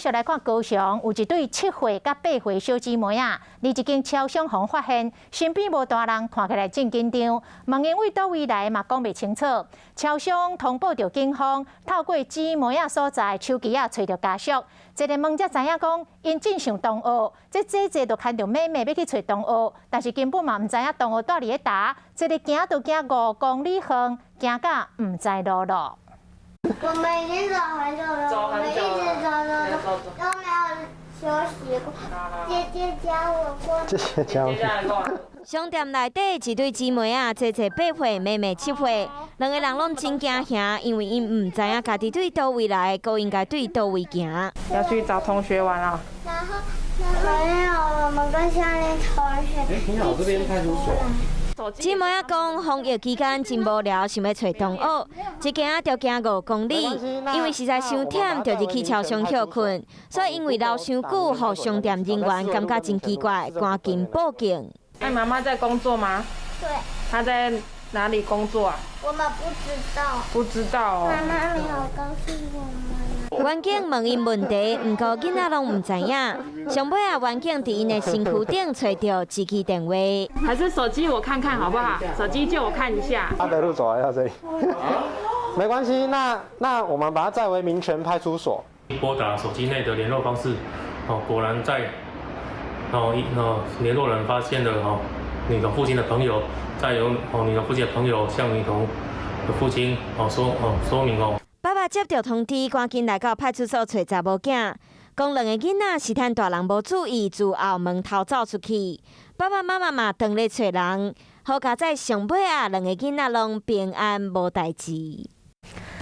續來看高雄，有一對7歲佮8歲小姊妹仔，佇一間超商予發現，身邊無大人，看起來真緊張。問𪜶對佗位來嘛講袂清楚。超商通報著警方，透過姊妹仔所在手機仔揣著家屬。一个問才知影講，𪜶真想同學，這姐姐就牽著妹妹欲去揣同學，但是根本嘛毋知影同學蹛佇咧佗，這个行就行5公里遠，行甲毋知路囉。我們已經走很久了，我們一直走走走，都沒有休息過。姐姐教我過。姐姐教我。商店內底一對姊妹仔，姐姐8歲，妹妹7歲，兩个人攏真驚嚇，因為𪜶毋知影家己對佗位來，閣應該對佗位行。要去找同學玩啊？然後沒有，我們跟下面同學。哎，挺好，這邊派出所。姊妹仔講，防疫期間真無聊，想欲揣同學，一行就行5公里，因為實在傷忝，就入去超商歇睏，所以因為留傷久，予商店人員感覺真奇怪，趕緊報警。那媽媽在工作嗎？對。她在哪裡工作啊？我們不知道。不知道哦。媽媽沒有告訴我們。員警問𪜶問題，毋過囡仔攏毋知影。上尾仔，員警佇𪜶的身軀頂揣著一支電話。還是手機我看看好不好？手機借我看一下。阿德路走來到這裡，沒關係。那我們把它載回民權派出所。撥打手機內的聯絡方式，哦，果然在，哦一哦聯絡人發現了哦女童父親的朋友，再由哦女童父親的朋友向女童的父親哦說哦說明哦。爸爸接著通知，趕緊來到派出所揣查某囝，講兩个囡仔是趁大人無注意，自後門偷走出去。爸爸媽媽嘛當咧揣人，好佳哉上尾仔，兩个囡仔攏平安無代誌。